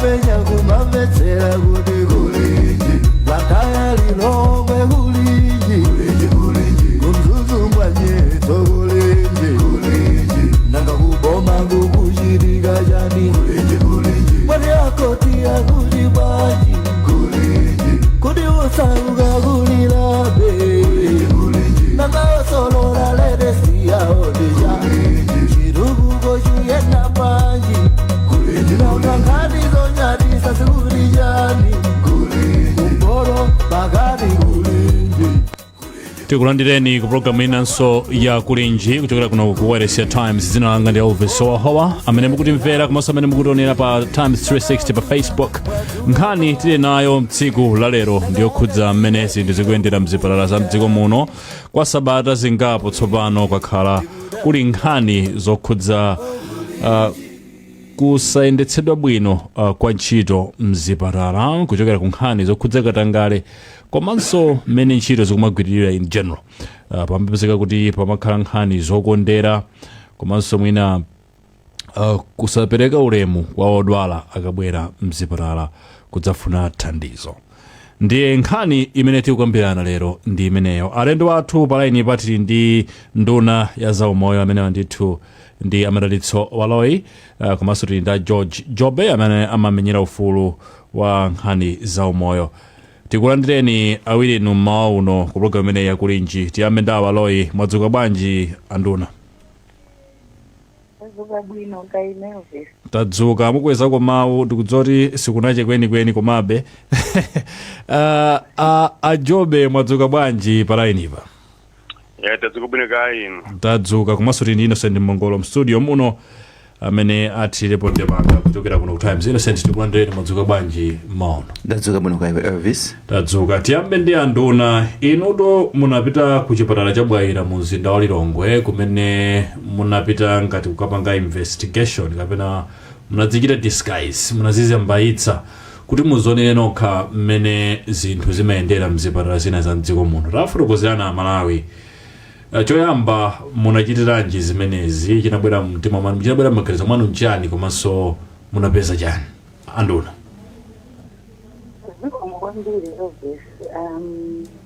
Kumapenya kumamvetsera kuti kulinji, Blantyre, Lilongwe kulinji, kuMzuzu mwanyeto kulinji, nanga kuboma kukuchitika chani, mwati akoti akuti bwanji, kuti usauka kulilabe, nanga osolola ledesiyaodija chitukuko chiyenda bwanji, nanga nkhani zonyadisa zikuti chani, kumporo pakati kulinji. Tikulandireni ku programu inanso ya Kulinji kuchokera kuno ku wireless ya Times. Dzina langa ndi Elvis Wahowa. Amene mukutimvera komanso amene mukutionera pa Times 360 pa Facebook, nkhani tili nayo mtsiku la lero ndiyokhudza mmene zinthu zikuyendera mzipatala za mdziko muno. Kwa sabata zingapo tsopano kwakhala kuli nkhani zokhudza kusayendetsedwa bwino kwa ntchito mzipatala, kuchokera ku nkhani zokhudza katangale komanso mmene ntchito zikumagwiririra in general. Pamapezeka kuti pamakhala nkhani zokondera komanso mwina kusapereka ulemu kwa odwala akabwera mzipatala kudzafuna thandizo. Ndiye nkhani imene tikukambirana lero ndi imeneyo. Alendo athu pa line patili ndi nduna ya zaumoyo, amene ndithu ndi Amadalitso Baloyi, komanso tili ndi George Jobe amene amamenyera ufulu wa nkhani zaumoyo. Tikulandireni awiri inu mmawa uno ku programu imeneyi yakulinji. Tiyambe ndi Baloyi. Mwadzuka bwanji, anduna? Tadzuka bwino, kaya inu, Elvis? Tadzuka. Mukwezako mawu, ndikudziwa kuti sikunache kwenikweni, komabe a Jobe, mwadzuka bwanji pa line pa? Ya, tadzuka bwino, kaya inu? Tadzuka. Komanso tili ndi Innocent Mongolo mstudio muno amene athirepo ndemanga kuchokera kuno ku Times. Innocent, tikulandireni. Mwadzuka bwanji maono? Ndadzuka bwino, kaya iwe, Elvis? Tadzuka. Tiyambe ndi anduna. Inuto munapita ku chipatala cha Bwaila mu mzinda wa Lilongwe, kumene munapita ngati kukapanga investigation kapena munadzichita disguise, munazizembayitsa kuti muzionere nokha mmene zinthu zimayendera mzipatala zina za mdziko muno. Tafotokozerana Amalawi. Choyamba, munachitiranji zimenezi? Chinabwera mtima mwanu, chinabwera m'maganizo mwanu nchani, komanso munapeza chani, anduna? Zikomo kwambiri, Elvis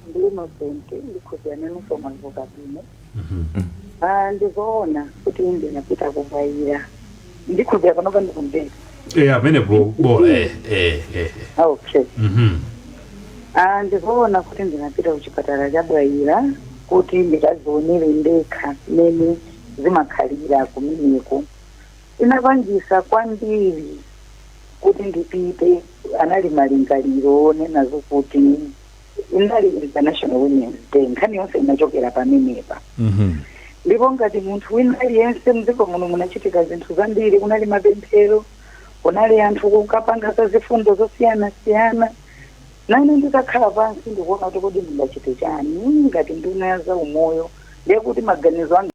ndi Innocent. Ndikhulupirira nanunso mwadzuka bwino. Ah, ndizoona kuti ndinapita kuBwaila. Ndikhulupirira panopa ndikumveka. Amenepo bola, eh. Okay. Ah, ndizoona kuti ndinapita kuchipatala cha Bwaila kuti ndikazionere ndekha mmene zimakhalira kumeneko. Inapangisa kwambiri kuti ndipite anali malingaliro onena zokuti inali International Women's Day. Nkhani yonse inachokera pamenepa. Ndipo ngati munthu wina aliyense, mdziko muno munachitika zinthu zambiri. Kunali mapemphero, kunali anthu kukapanga za zifundo zosiyanasiyana. Nane ndikakhala pansi ndikuona kuti kodi ndingachite chani ngati nduna ya zaumoyo, ndiye kuti maganizo anga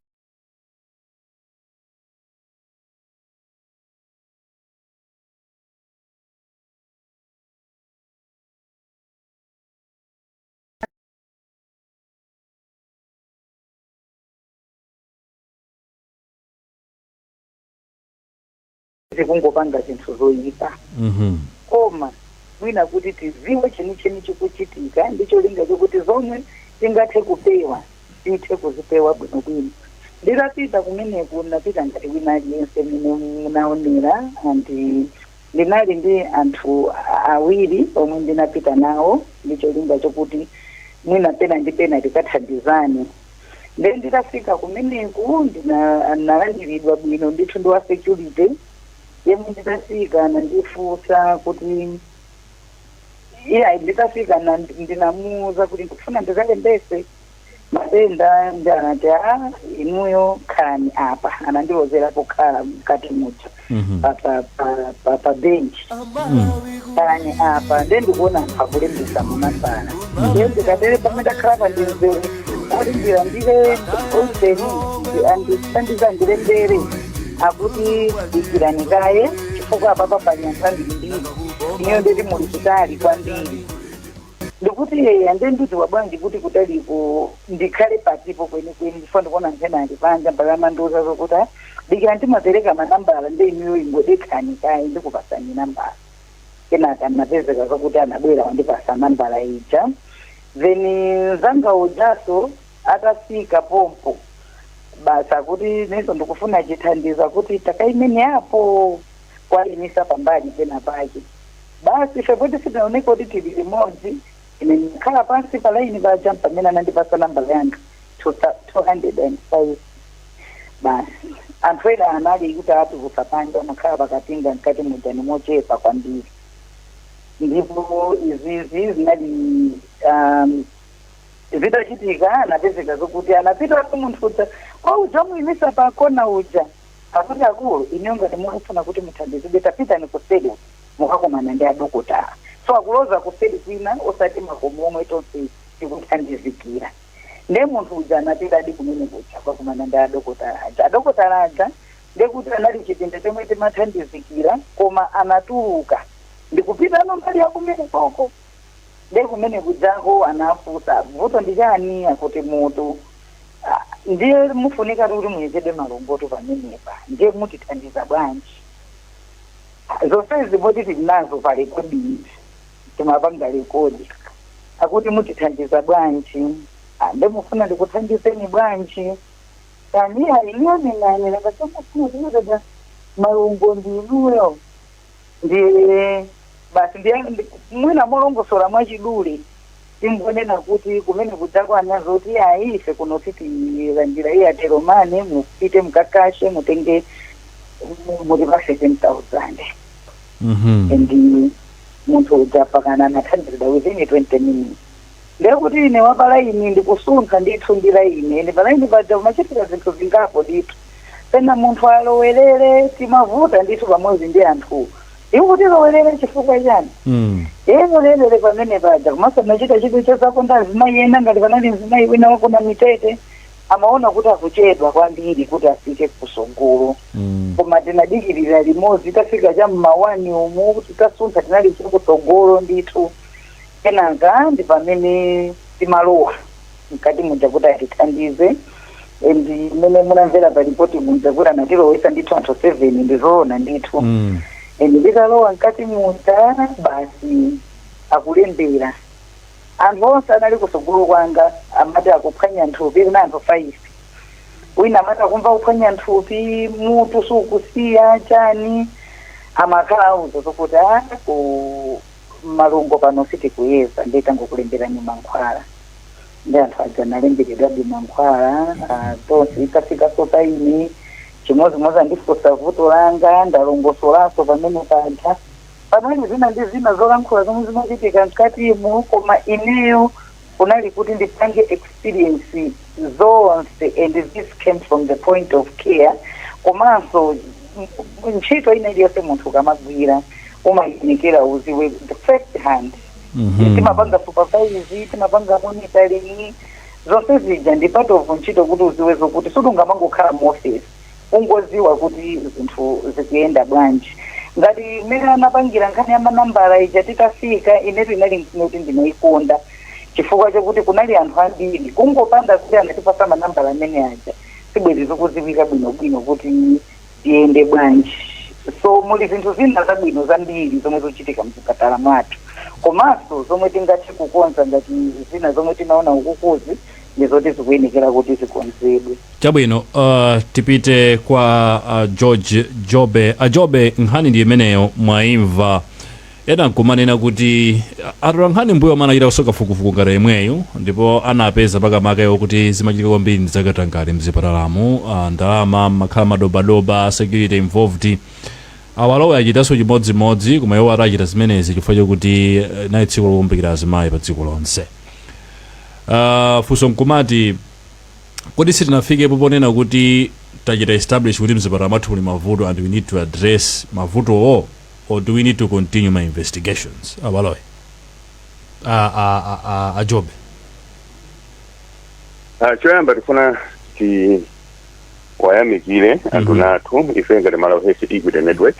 zikungopanga zinthu zoyipa, koma mwina kuti tiziwe chenicheni chikuchitika, ndi cholinga chokuti zomwe tingathe kupewa tithe kuzipewa bwinobwino. Nditapita kumeneku, ndinapita ngati wina aliyense mene munaonera, and ndinali ndi anthu awiri omwe ndinapita nawo ndi cholinga chokuti mwina pena ndi pena tikathandizane. Nde nditafika kumeneku ndinalandiridwa bwino ndithu ndi wa security yemwe nditafika nandifunsa kuti iya, nditafika ndinamuuza kuti ndikufuna ndikalembese matenda, ndi anati, "A, inuyo khalani apa." Anandilozera pokhala mkati muja pa bench, "Khalani apa." Nde ndikuona anthu akulembesa manambala. Ndiye ndikatere pamene ndakhala pa ndimzere kuti ndilandire onseni andithandiza ndilembere, akuti, "Dikirani kaye chifukwa apapa pali anthu ambirimbiri, inuyo ndeti muli kutali kwambiri." Ndikuti, "Eya, nde ndidziwa bwanji kuti kutaliko ndikhale patipo kwenikweni, chifukwa ndikuona anthu ena ali panja?" Mpaka amandiuza zokuti, "Ah, dikira, ndimapereka manambala, nde inuyo ingodekhani kaye, ndikupasani nambala." Kenaka anapezeka zakuti anabwera, wandipasa nambala ija. Then mzanga ujaso atafika pompo basa kuti nenso ndikufuna chithandizo, kuti takaimene apo kwayimisa pambali pena pake. Basi ife kuti sitinaoneka kuti tili limodzi, ine ndikhala pansi pa laini paja pamene anandipasa nambala yanga 205. Basi anthu ena anali kuti atuluka panja, amakhala pakapinga mkati muja ni mochepa kwambiri. Ndipo izizi zinali zitachitika, anapezeka zokuti anapita munthu uja kwa uja muyimisa pakona uja, akuti, "Akulu, ineyo ngati mukufuna kuti muthandizidwe, tapitani kuseli mukakumana ndi adokotala." So akuloza kuseli kwina, osati makomo omwe tonse tikuthandizikira. Nde munthu uja anapita adi kumene kuja kwakumana ndi adokotala aja. Adokotala aja ndekuti anali chipinda chomwe timathandizikira, koma anatuluka ndikupita no mbali yakumene koko. Nde kumene kujako anafunsa, "Vuto ndi chani?" Akuti, "Mutu." "Ah, ndiye mufunika kuti muyezedwe malungoto pamenepa, ndiye mutithandiza bwanji?" Ah, zonsezi poti tili nazo pa recording, timapanga record. Akuti, "Mutithandiza bwanji?" "Ah, ndimufuna ndikuthandizeni bwanji?" "Kani iniyo nenani nakasamufuna kuyezedwa malungo ndinuyo." Ndiye basi, ndiye mwina molongosola mwachidule tingonena kuti kumene kudzako anazoti, "Ayi, ife kuno sitilandira Airtel Money, mupite mukakashe mutenge mutipase 10,000." And munthu uja pakana anathandizidwa within 20 minutes. Ndekuti ine wapalaini ndikusuntha ndithu ndi laini, ende palaini paja kumachitika zinthu zingapo ndithu. Pena munthu alowerere, timavuta ndithu pamodzi ndi anthu iwo kuti lowerere chifukwa chani? Lero pamene paja komanso nachita chidwi chazakonda azimayi ena, ngati panali mzimayi wina wakuna mitete, amaona kuti akuchedwa kwambiri kuti afike kusogolo. Koma tinadikirira limodzi, tafika cha mmawani umu, titasuntha tinali chakutsogolo ndithu. Kenaka ndi pamene timalowa mkati muja kuti atithandize. And mmene munamvera pa ripoti muja kuti anatilowesa ndithu anthu 7, ndizoona ndithu. And nditalowa mkati muja, basi, akulembera. Anthu onse anali kusogolo kwanga amati akuphwanya nthupi. Kuna anthu 5, wina amati akumva kuphwanya nthupi, mutu sukusiya chani. Amakhala auza zokuti a ku malungo pano sitikuyeza, nditangokulemberani mankhwala. Ndi anthu aja analemberedwabe mankhwala. Ah, tonse itafikaso paine chimodzimodzi, andifunsa vuto langa, ndalongosolanso pamene paja. Panali zina ndi zina zolankhula zomwe zimachitika mkatimo, koma ineyo kunali kuti ndipange experience zonse, and this came from the point of care. Komanso ntchito ina iliyonse munthu ukamagwira umayinikira uziwe the first hand. Timapanga supervise, timapanga monitoring, zonse zija ndi part of ntchito kuti uziwe zokuti sudungamangokhala mu office ungoziwa kuti zinthu zikuyenda bwanji. Ngati mmene anapangira nkhani ya manambala ija, titafika inetu inali kuti ndinayikonda chifukwa chokuti kunali anthu ambiri. Kungopanda kuti anatipasa manambala amene aja, sibwezi zikuziwika bwinobwino kuti tiyende bwanji. So muli zinthu zina zabwino zambiri zomwe zikuchitika mzipatala mwathu, komanso zomwe tingathe kukonza, ngati zina zomwe tinaona ukukuzi ndi zoti zikuyenekera kuti zikonzedwe. Chabwino, tipite kwa George Jobe. Ajobe, nkhani ndi imeneyo mwaimva. Ena nkumanena kuti atola nkhani mbuyo amene anachita kusoka fukufuku ngati imweyo, ndipo anapeza pakamaka kuti zimachitika kwambiri ndi zakatangale mzipatalamo, ndalama makhala madobadoba, security involved. Awalowe achitanso chimodzimodzi, koma iwo atachita zimenezi chifukwa chokuti nayi tsiku lokumbukira azimayi pa dziko lonse. Funso nkumati, kodi sitinafikepo ponena kuti tachita establish kuti mzipatala mwathu muli mavuto and we need to address mavutowo, or do we need to continue my investigations? Awalowe, ajobe. Ah, choyamba tifuna tiwayamikire anthu athu ife ngati Malawi Health Equity Network.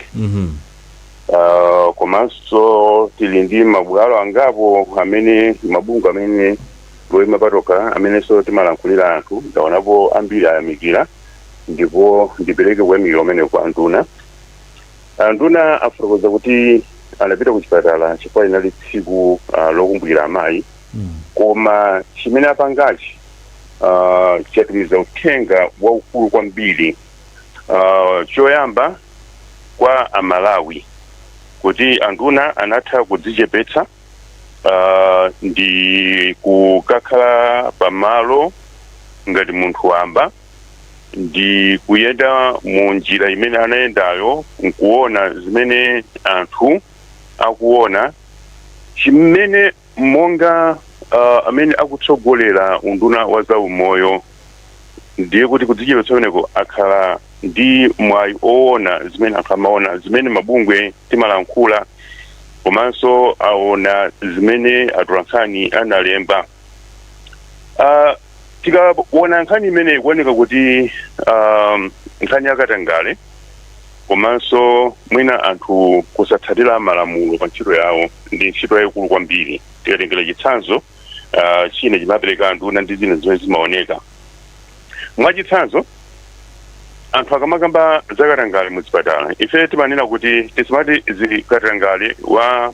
Komanso tili ndi mabwalo angapo amene mabungwe amene loyima patoka amenenso timalankhulira anthu. Ndaonapo ambiri ayamikira, ndipo ndipereke kuyamikira umene kwa anduna. Anduna afotokoza kuti Anapita ku chipatala chifukwa linali tsiku lokumbukira amayi. Koma chimene apangachi chatumiza uthenga waukulu kwambiri, choyamba kwa Amalawi, kuti anduna anatha kudzichepetsa ndi kukakhala pamalo ngati munthu wamba ndi kuyenda mu njira imene anayendayo, nkuona zimene anthu akuona, chimene monga amene akutsogolera unduna wa zaumoyo. Ndiye kuti kudzichepetsa kumeneko akhala ndi mwayi oona zimene anthu amaona, zimene mabungwe timalankhula, komanso aona zimene atolankhani analemba. Tikaona nkhani imene ikuoneka kuti nkhani yakatangale komanso mwina anthu kusatsatira malamulo pa ntchito yawo ndi ntchito yayikulu kwambiri. Tikatengera chitsanzo china chimapereka anduna ndi zina zimene zimaoneka, mwachitsanzo, anthu akamakamba zakatangale muzipatala, ife timanena kuti tisimati zikatangale wa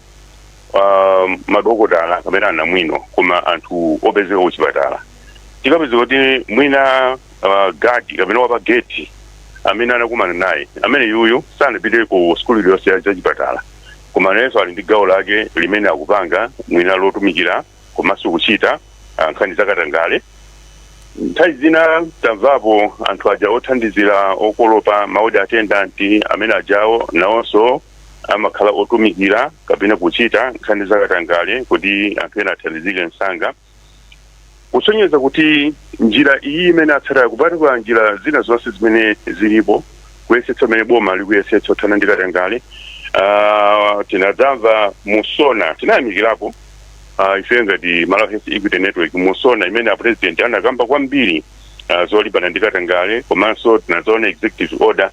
madokotala kapena anamwino, koma anthu opezeka kuchipatala. Tikapeza kuti mwina guard kapena wapa gate amene anakumana naye, amene yuyu sanapite ku sukulu iliyonse ya chipatala, koma nayenso ali ndi gawo lake limene akupanga mwina lotumikira komanso kuchita nkhani zakatangale. Nthawi zina tamvapo anthu aja othandizira okolopa, ma ward attendant, amene ajawo nawonso amakhala otumikira kapena kuchita nkhani zakatangale kuti anthu ena athandizike msanga, kusonyeza kuti njira iyi imene atsatira, kupatula njira zina zonse zimene zilipo, kuyesetsa imene boma likuyesetsa kuthana ndi katangale. Tinadzamva mu SONA, tinayamikirapo ife ngati Malawi Health Equity Network, mu SONA imene a President anakamba kwambiri zolimbana ndi katangale, komanso tinazoona executive order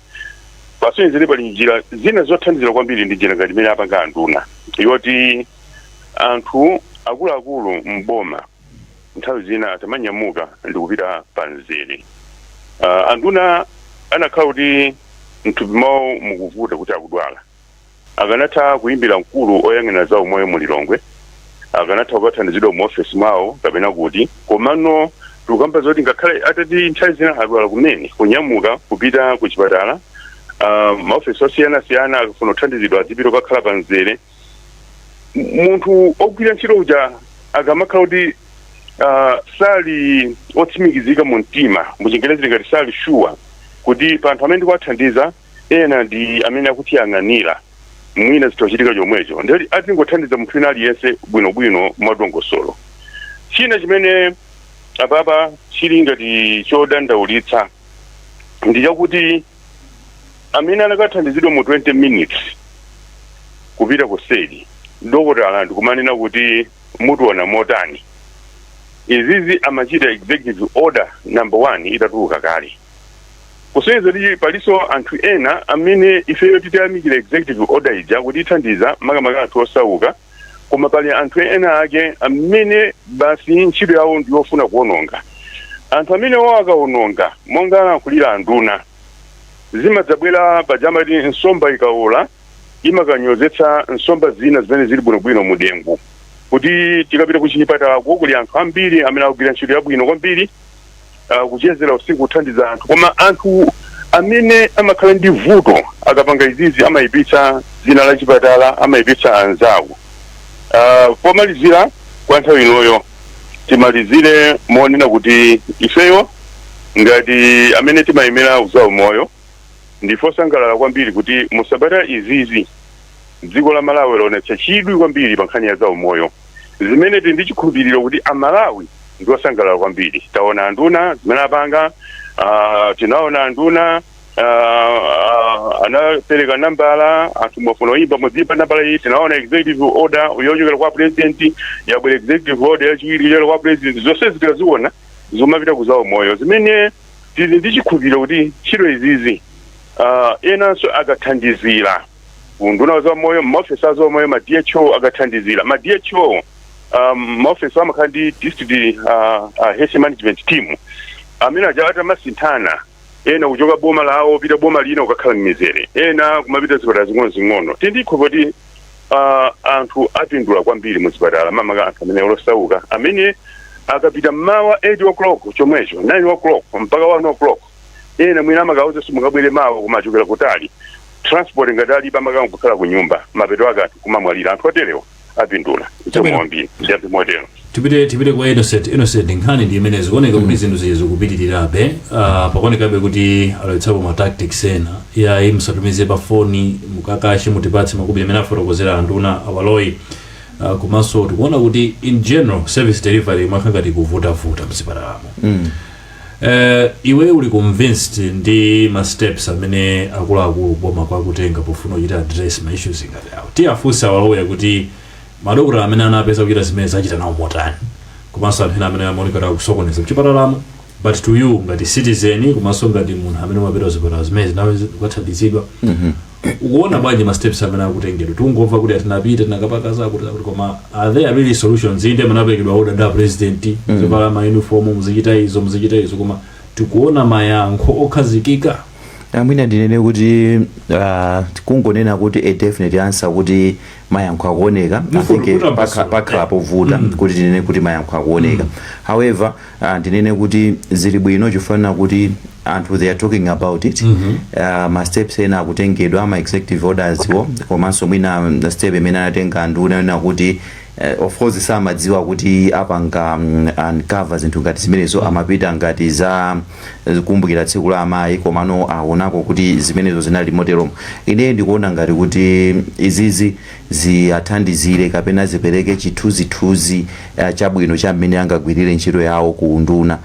pasonyezere pali njira zina zothandizira kwambiri. Ndi njira ngati imene apanga anduna yoti anthu akuluakulu mboma nthawi zina atamanyamuka ndi kupita pamzere. Anduna anakhala kuti mthupi mwawo mukuvuta, kuti akudwala, akanatha kuyimbira mkulu oyang'anira za umoyo mu Lilongwe, akanatha kukathandizidwa mu ofesi mwawo kapena kuti. Komano tikukamba zoti ngakhale atati nthawi zina adwala kumene, kunyamuka kupita ku chipatala, maofesi osiyanasiyana, akafuna kuthandizidwa azipita kukakhala pamzere. Munthu ogwira ntchito uja akamakhala kuti sali otsimikizika mu mtima, muchingerezi ngati sali sure kuti pa anthu amene ndikuwathandiza ena ndi amene akutiyang'anira, mwina zitochitika chomwecho, ndiyoti azingothandiza munthu wina aliyense bwinobwino mwadongosolo. China chimene apapa chili ngati chodandaulitsa ndi chakuti amene anakathandizidwa mu 20 minutes kupita kuseli, dokotala ndikumanena kuti mutiona motani, izizi amachita executive order number 1 itatuluka kale, kusonyeza kuti palinso anthu ena amene ifeyo titayamikira executive order ija kuti ithandiza makamaka anthu osauka, koma pali anthu ena ake amene basi ntchito yawo ndiyofuna kuwononga. Anthu amene wawo akawononga, monga alankhulira anduna, zimadzabwera pajamati nsomba ikaola imakanyozetsa nsomba zina zimene zili bwinobwino mu dengu. Kuti tikapita ku chipatalako kuli anthu ambiri amene akugwira ntchito yabwino kwambiri, kuchezera usiku kuthandiza anthu, koma anthu amene amakhala ndi vuto akapanga izizi amayipitsa dzina la chipatala, amayipitsa anzawo. Pomalizira kwa nthawi inoyo, timalizire monena kuti ifeyo ngati amene timayimira zaumoyo ndife osangalala kwambiri kuti musabata izizi dziko la Malawi laonetsa chidwi kwambiri pa nkhani ya zaumoyo, zimene tili ndi chikhulupiriro kuti Amalawi ndi osangalala kwambiri. Taona anduna zimene apanga, tinaona anduna anapereka nambala, anthu mwafuna oyimba muziyimba nambala iyi. Tinaona executive order yochokera kwa President, yabwera executive order yachiwiri yochokera kwa President. Zonse tikaziona zomapita ku zaumoyo, zimene tili ndi chikhulupiriro kuti ntchito izizi enanso akathandizira, unduna wa zaumoyo, maofesi a zaumoyo, ma DHO akathandizira, ma DHO, maofesi amakhala ndi district health management team, amene aja atamasinthana, ena kuchoka boma lawo pita boma lina kukakhala m'mizere, ena kumapita zipatala zing'ono-zing'ono, tili ndi chikhulupiriro kuti Anthu apindula kwambiri muzipatala, makamaka anthu amene olosauka amene akapita mmawa 8 o'clock chomwecho, 9 o'clock mpaka 1 o'clock, ena mwina amakauza simukabwere mawa, kumachokera kutali, transport ngati alibe, amakangokhala ku nyumba, mapeto ake anthu kumamwalira. Anthu oterewa apindula. Chabwino. Zomwe ndiyambi motero. Tipite kwa Innocent. Innocent, nkhani ndi imene zikuoneka kuti zinthu zizi zikupitirirabe. Pakuonekabe kuti alowetsapo ma tactics ena yayi, musatumize pa foni, mukakashe, mutipatse makobiri amene afotokozera anduna awaloyi. Komanso tikuona kuti in general service delivery imakhala ngati kuvutavuta mzipatalamo. Iwe uli convinced ndi ma steps amene akuluakulu boma kwakutenga pofuna kuchita address ma issues ngati awo? Tiyafunsa awaloya kuti madokotala amene anapeza kuchita zimene zachita nawo motani, komanso anthu ena amene amaoneka kuti akusokoneza mchipatalamo. But to you ngati citizen, komanso ngati munthu amene umapita kuzipatala zimene zinawe kukathandizidwa, ukuona bwanji ma steps amene akutengedwa? Tikungomva kuti atinapita, tinakapaka zakuti zakuti, koma are there really solutions? Inde, manaperekedwa order ndi president, muzivala ma uniform, muzichita izo, muzichita izo, koma tikuona mayankho okhazikika? Mwina ndinene kuti kungonena kuti a definite answer kuti mayankho akuoneka, I think Kutambasula. Pakhala povuta kuti tinene kuti mayankho akuoneka. However, ndinene kuti zili bwino chifukwa kuti anthu, they are talking about it. Ma steps ena akutengedwa, ama executive orders wo, komanso mwina step imene anatenga anduna ena kuti of course samadziwa kuti apanga uncover zinthu ngati zimenezo. Amapita ngati za kukumbukira tsiku la amayi, komano aonako kuti zimenezo zinali moteromo. Ine ndikuona ngati kuti izizi ziyathandizire kapena zipereke chithunzithunzi chabwino cha mmene angagwirire ntchito yawo ku nduna.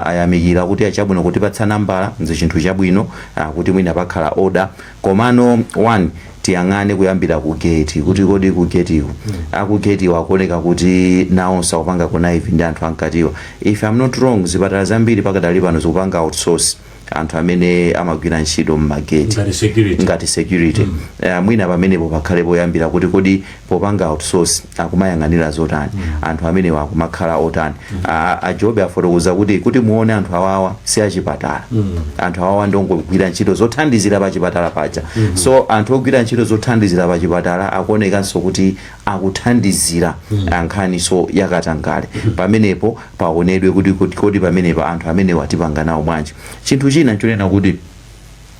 Ayamikira kuti achabwino kutipatsa nambala, ndi chinthu chabwino kuti mwina pakhala order. Komano one, tiyang'ane kuyambira ku gate, kuti kodi ku gate-ko, aku gate wakuoneka kuti nawonso akupanga connive ndi anthu ankatiwa. If I'm not wrong, zipatala zambiri pakadali pano zikupanga outsource anthu amene amagwira ntchito mmagate. Ngati security. Ngati security. Mwina pamenepo pakhale poyambira, kuti kodi popanga outsource akumayang'anira zotani? Anthu amenewa akumakhala otani? Ajobe afotokoza kuti muone, anthu awawa si achipatala. Anthu awawa ndongogwira ntchito zothandizira pa chipatala paja. So anthu ogwira ntchito zothandizira pa chipatala akuonekanso kuti akuthandizira nkhaniso yakatangale. Pamenepo paonedwe kuti kodi pamenepa anthu amenewa tipanga nawo bwanji? Chinthu china nchonena kuti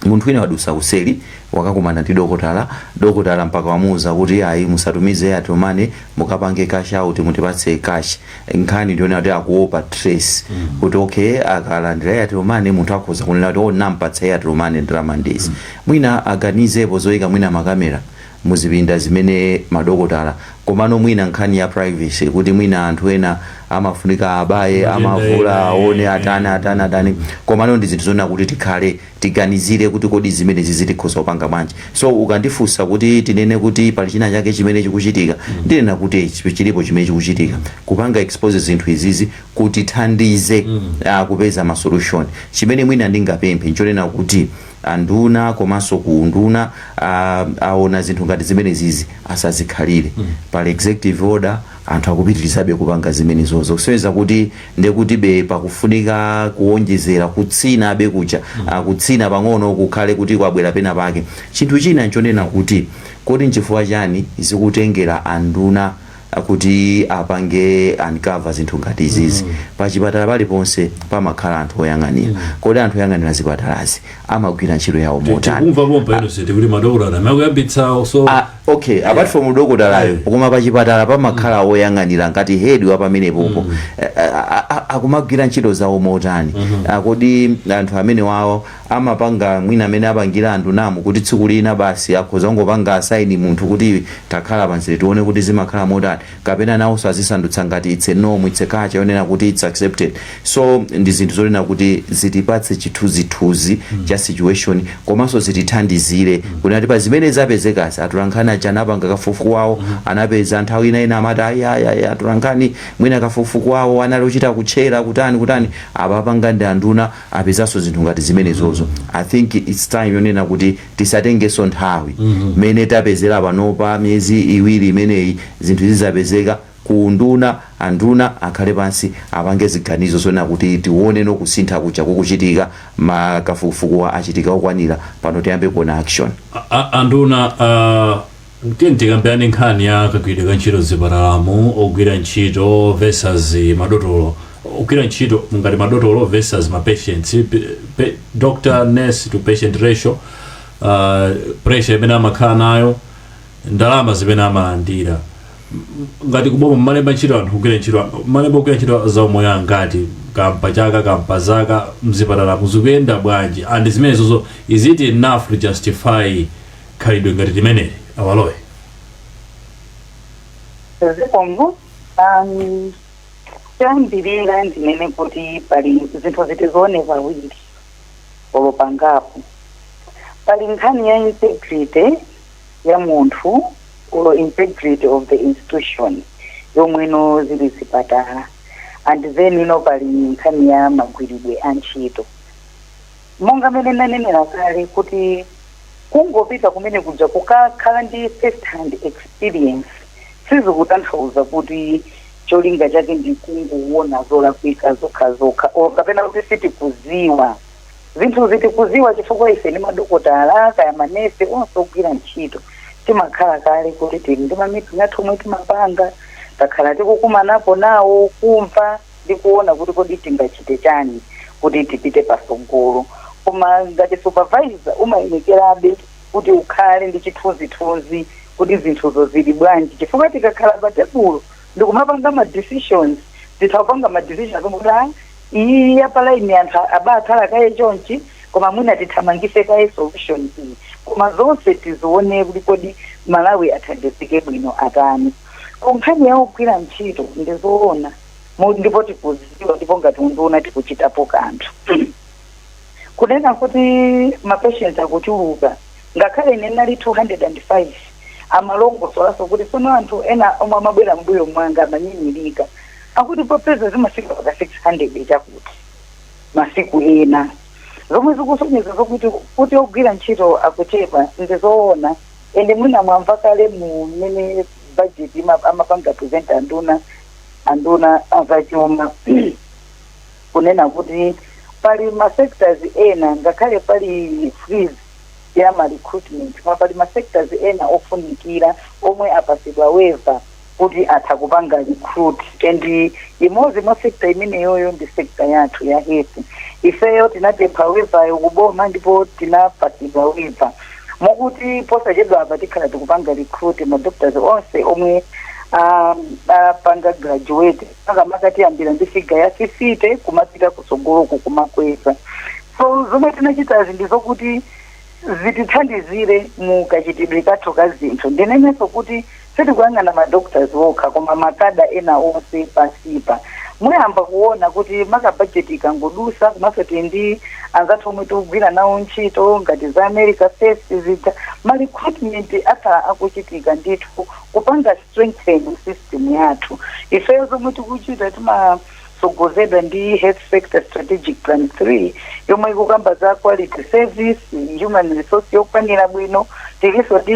munthu wina wadusa kuseli, wakakumana ndi dokotala, dokotala mpaka wamuwuza kuti ayi, musatumize Airtel Money, mukapange cash out, mutipatse cash. Nkhani ndiona kuti akuopa trace, kuti okay, akalandira Airtel Money, munthu akhoza kunena kuti, "Oh, nampatsa Airtel Money ndalama ndizi." Mwina aganizepo zoyika mwina makamera muzipinda zimene madokotala. Komano mwina nkhani ya privacy, kuti mwina anthu ena amafunika abaye, amavula, aone, atani atani atani. Komano ndi zinthu zonena kuti tikhale tiganizire kuti kodi zimenezi zitikhoza kupanga bwanji. So ukandifunsa kuti tinene kuti pali china chake chimene chikuchitika, ndinena kuti chilipo chimene chikuchitika. Kupanga expose zinthu izizi kuti thandize kupeza ma solution. Chimene mwina ndingapemphe nchonena kuti anduna komanso ku nduna aona zinthu ngati zimenezizi, asazikhalire. Pali executive order, anthu akupitirizabe kupanga zimenezozo, kusonyeza kuti ndekuti be pakufunika kuwonjezera kutsina abe kucha, kutsina pang'ono, kukhale kuti kwabwera pena pake. Chinthu china nchonena kuti kodi nchifukwa chani zikutengera anduna kuti apange uncover zinthu ngati izizi? Pachipatala paliponse pamakhala anthu oyang'anira. Kodi anthu oyang'anira zipatalazi amagwira ntchito yawo motani? Tikumva pompa, Innocent, kuti madokotala amakuyambitsawo, so Ah, okay, apart from dokotalayo, koma pachipatala pamakhala oyang'anira ngati head wa pamenepopo. Akumagwira ntchito zawo motani? Ah, kodi anthu amene wawo amapanga mwina amene apangira anthu namu kuti tsiku lina basi akhoza kungopanga assign munthu kuti takhala panzere, tione kuti zimakhala motani, kapena nawonso azisandutsa ngati it's a norm, it's a culture yonena kuti it's accepted? So ndi zinthu zonena kuti zitipatse chithunzithunzi cha situation, komanso zitithandizire kuti pa zimene zapezekazi, atolankhani aja anapanga kafukufuku wawo, anapeza. Nthawi ina ina amati ayi ayi ayi, atolankhani mwina kafukufuku wawo anali ochita kutchera, kutani kutani, apapanga ndi anduna, apezanso zinthu ngati zimenezozo. I think it's time yonena kuti tisatengenso nthawi mene tapezera panopa, miyezi 2 imeneyi zinthu zizapezeka ku nduna, anduna akhale pansi, apange ziganizo zonena kuti tione no kusintha kuja kukuchitika, makafukufuku achitika okwanira, pano tiyambe kuona action. Anduna Tiye tikambirane nkhani ya kagwiridwe ka ntchito zipatalamo, ogwira ntchito versus madotolo, ogwira ntchito ngati madotolo versus ma patients, doctor nurse to patient ratio, pressure imene amakhala nayo, ndalama zimene amalandira. Ngati kuboma mmalemba ntchito anthu kugwira ntchito, mmalemba kugwira ntchito zaumoyo angati kampa chaka, kampa zaka, mzipatala muzikuyenda bwanji? And zimenezozo, is it enough to justify khalidwe ngati limeneli, awalowe? Zikomo. Choyambirira ndinene kuti pali zinthu zitizione pawiri olo pangapo. Pali nkhani ya integrity ya munthu olo integrity of the institution yomweno zili zipatala, and then ino pali nkhani ya magwiridwe a ntchito. Monga mene ndanenera kale kuti kungopita kumene kuja kukakhala ndi first hand experience sizikutanthauza kuti cholinga chake ndi kungoona zolakwika zokha zokha or kapena kuti sitikuziwa zinthu. Zitikuziwa chifukwa ife ndi madokotala kaya manesi onse ogwira ntchito timakhala kale kuti tili ndi ma meeting athu omwe timapanga, takhala tikukumanapo nawo kumva ndi kuona kuti kodi tingachite chani kuti tipite pasogolo. Koma ngati supervisor umayemekerabe kuti ukhale ndi chithunzithunzi kuti zinthuzo zili bwanji, chifukwa tikakhala pa tebulo ndikumapanga ma decisions, titha kupanga ma decisions kuti, "Ah, iyi ya pa line anthu abakhala kaye chonchi, koma mwina tithamangise kaye solution iyi," koma zonse tizione kuti kodi Malawi athandizike bwino atani. Ku nkhani ya ogwira ntchito, ndizoona, ndipo tikuziwa, ndipo ngati unduna tikuchitapo kanthu. Kunena kuti ma patients akuchuluka, ngakhale ine nali 205, amalongosolanso kuti sono anthu ena omwe amabwera mbuyo mwanga amanyinyirika, akuti popeza zimafika paka 600 chakuti masiku ena, zomwe zikusonyeza zokuti kuti ogwira ntchito akuchepa. Ndizoona, ende mwina mwamva kale mu mmene budget amapanga present anduna azachuma kunena kuti pali ma sectors ena, ngakhale pali freeze ya ma recruitment, koma pali ma sectors ena ofunikira omwe apasidwa waiver kuti atha kupanga recruit, and imodzi mwa sector imeneyoyo ndi sector yathu ya health. Ifeyo tinapempha waiver yo kuboma ndipo tinapasidwa waiver, mokuti posachedwa apa tikhala tikupanga recruit ma doctors onse omwe apanga graduate. Makamaka tiyambira ndi figure ya 50 kumapita kusogoloku kumakweza. So zomwe tinachitazi ndi zokuti zitithandizire mu kachitidwe kathu ka zinthu. Ndinenenso kuti sitikuyang'ana ma doctors okha, koma ma cadre ena onse pansipa. Muyamba kuona kuti maka budget ikangodusa, komanso tili ndi anzathu omwe tikugwira nawo ntchito ngati za America First zija, ma recruitment akhala akuchitika ndithu kupanga strengthen system yathu. Ifeyo zomwe tikuchita timasogozedwa ndi Health Sector Strategic Plan 3 yomwe ikukamba za quality service, human resource yokwanira bwino. Tilinso ndi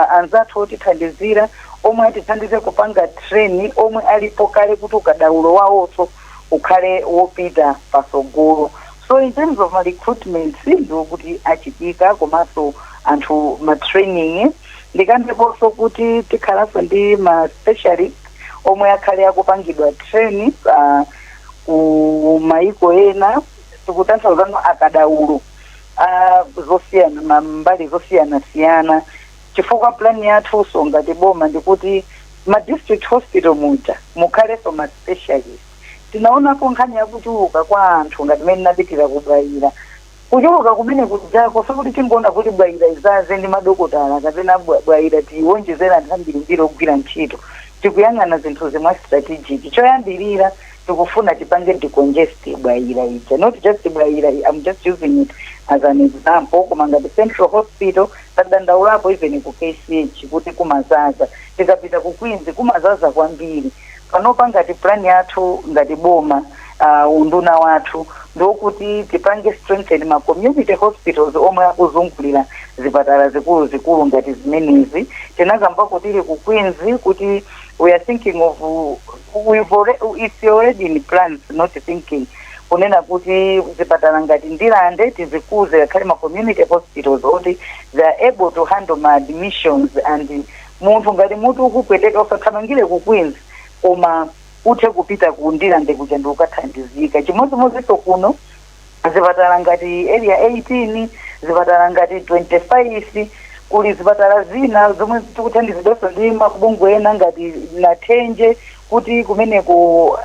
anzathu otithandizira omwe atithandize kupanga train omwe alipo kale kuti ukadaulo wawonso ukhale wopita pasogolo. So in terms of ma recruitment, ndikuti achitika, komanso anthu ma training. Ndikambeponso kuti tikhalanso ndi ma specialist omwe akhale akupangidwa train ku maiko ena, tikutanthauzano akadaulo zosiyana, mbali zosiyana-siyana, chifukwa plan yathunso ngati boma ndikuti ma district hospital muja mukhalenso ma specialist. Tinaonapo nkhani yakuchuluka kwa anthu ngati mene napitira ku Bwaila. Kuchuluka kumene kujako sikuti tingoona kuti Bwaila izaze ndi madokotala kapena Bwaila tiwonjezera anthu ambirimbiri ogwira ntchito. Tikuyang'ana zinthu zimwa strategic. Choyambirira tikufuna tipange decongest Bwaila ija, not just Bwaila, I'm just using it as an example, koma ngati Central Hospital tadandaulapo, even ku KCH kuti kumazaza, tikapita ku Queens kumazaza kwambiri. Panopa ngati plan yathu ngati boma, unduna wathu ndokuti tipange strengthen ma community hospitals omwe akuzungulira zipatala zikulu zikulu ngati zimenezi. Tinakambako tili ku Queens kuti we are thinking of, we've already, it's already in plans, not thinking, Kunena kuti zipatala ngati Ndilande tizikuze ngakhale ma community hospitals oti they are able to handle ma admissions, and munthu ngati mutu ukupweteka usathamangire ku Queens, koma uthe kupita ku Ndilande kuja ndi ukathandizika. Chimodzimodzinso kuno, zipatala ngati Area 18, zipatala ngati 25, kuli zipatala zina zomwe tikuthandizidwanso ndi mabungwe ena ngati Nathenje, kuti kumeneko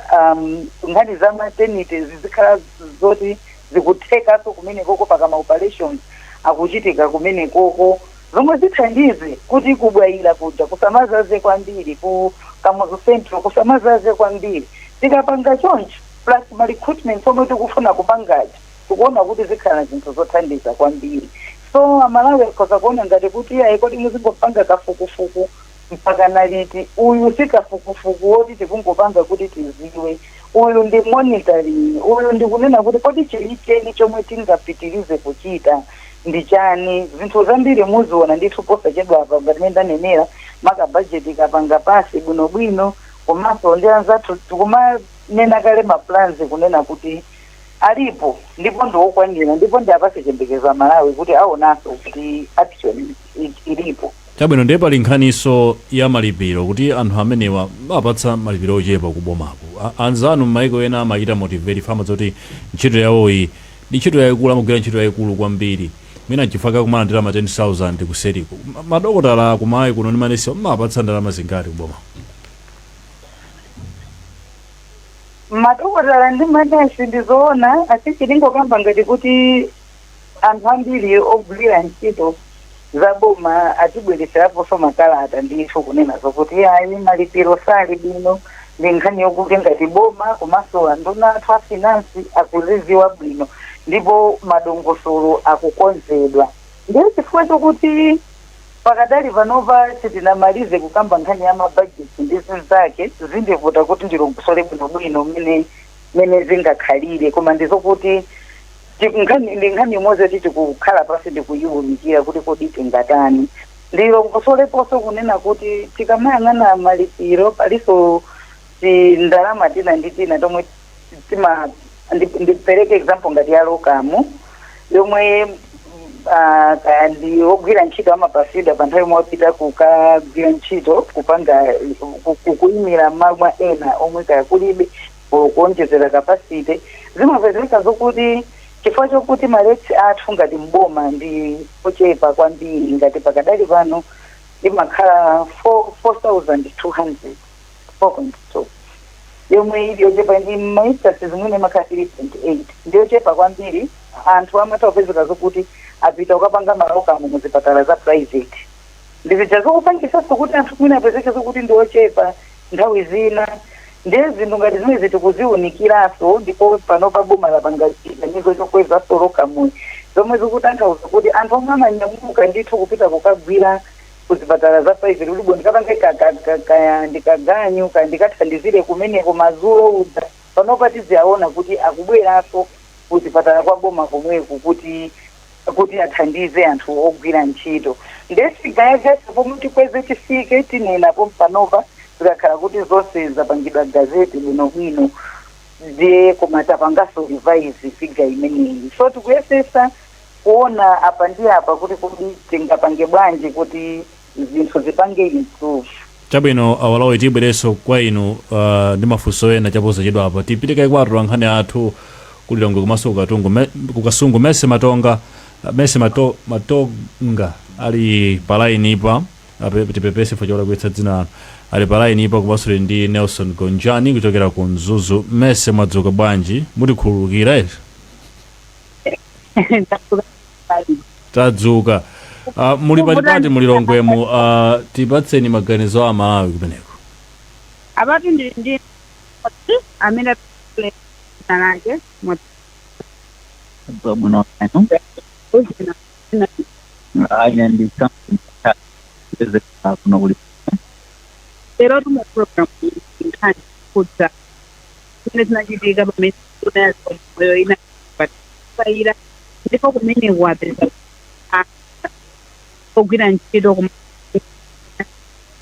nkhani za maternity zizikhala zoti zikuthekanso kumenekoko, paka ma operations akuchitika kumenekoko, zomwe zithandize kuti kubwayira kuja kusamazaze kwambiri, ku Kamuzu Central kusamazaze kwambiri. Tikapanga choncho, plus ma recruitment omwe tikufuna kupangaji, tikuona kuti zikhala zinthu zothandiza kwambiri. So Amalawi akhoza kuona ngati kuti ayi, kodi muzingopanga kafukufuku mpaka naliti? Uyu si kafukufuku woti tikungopanga kuti tiziwe. Uyu ndi monitoring, uyu ndi kunena kuti kodi chenicheni chomwe tingapitirize kuchita ndi chani. Zinthu zambiri muziona ndithu posachedwa apa, ngati mene ndanenera, maka budget kapanga pass bwinobwino, komanso ndi anzathu tikumanena kale ma plans, kunena kuti alipo ndipo ndiwokwanira, ndipo ndi apase chiyembekezo Amalawi kuti aonanso kuti action ilipo. Chabwino, ndiye pali nkhaniso ya malipiro, kuti anthu amenewa apatsa malipiro ochepa kubomako. Anzanu m'maiko ena amachita motivate fama zoti ntchito yawoyi ndi ntchito yayikulu, amagwira ntchito yayikulu kwambiri, mwina nchifukwa kumalandira ma 10,000 kuseriko. Madokotala kumayi kuno ndi manesi mapatsa ndalama zingati kuboma? Madokotala ndi manesi, ndizoona, asisi tingokamba ngati kuti anthu ambiri ogwira ntchito za boma atibwereseraponso makalata ndithu kunena zokuti ayi, malipiro sali bwino. Ndi nkhani yokuti ngati boma komanso anduna athu a finance akuziziwa bwino, ndipo madongosolo akukonzedwa. Ndiye chifukwa chokuti pakadali panopa sitinamalize kukamba nkhani ya mabajeti ndi zinzake, zindivuta kuti ndilongosole bwinobwino mene zingakhalire. Koma ndizokuti ndi nkhani imodzi yoti tikukhala pasi ndikuyiwunikira kuti kodi tingatani. Ndilongosoleponso kunena kuti tikamayang'ana malipiro, palinso tindalama tina ndi tina tomwe tima ndipereke example ngati ya locum, yomwe kaya ndi ogwira ntchito amapasidwa pa nthawi yomwe wapita kukagwira ntchito, kupanga kuyimira mamwa ena omwe kaya kulibe, kuonjezera capacity. Zimapezeka zokuti chifukwa chokuti ma rates athu ngati mboma ndi ochepa kwambiri, ngati pakadali pano imakhala 4,200, 4.2, yomwe ili yochepa, ndi ma instances zimene imakhala 3.8, ndiyochepa kwambiri. Anthu amatha kupezeka zokuti apita kukapanga ma locum muzipatala za private. Ndizija zokupangisanso kuti anthu mwina apezeke zokuti ndi ochepa nthawi zina. Ndiye zinthu ngati zimene tikuziwunikiranso, ndipo pano pa boma lapanga chiganizo chokwezanso locum, zomwe zikutanthauza kuti anthu omwe amanyamuka ndithu kupita kukagwira kuzipatala za private kuti bo ndikapange kaya ndikaganyu, kaya ndikathandizire kumeneko madzulo uja, panopa tiziyaona kuti akubweranso kuzipatala kwa boma komweku kuti athandize anthu ogwira ntchito. Ndiye figure yake pomwe tikweze tifike tinenapo panopa, zikakhala kuti zonse zapangidwa gazette bwinobwino. Ndiye koma tapanganso revise figure imeneyi, so tikuyesesa kuona apa ndi apa kuti kodi tingapange bwanji kuti zinthu zipange improve. Chabwino, awalowe, tibwerenso kwa inu ndi mafunso ena chaposachedwa apa. Tipite kwa atolankhani athu kulilongwe komanso kukatungu kukasungu. Mese Matonga, Mese Matonga ali pa line pa. Tipepese for cholakwitsa dzina lanu. Ali pa line pa, komanso tili ndi Nelson Gonjani kuchokera ku Mzuzu. Mese, mwadzuka bwanji? Mutikhululukira ezi. Tadzuka. Muli patipati mulilongwemo? Tipatseni maganizo a Malawi kumeneko. Apatu ndili ndi amene dzina lake Bwino anu. Ine ndi Samson kuno kuli. Lero tumu program nkhani kudza zimene zinachitika pamene moyo ina paira, ndipo kumene wapeza ogwira ntchito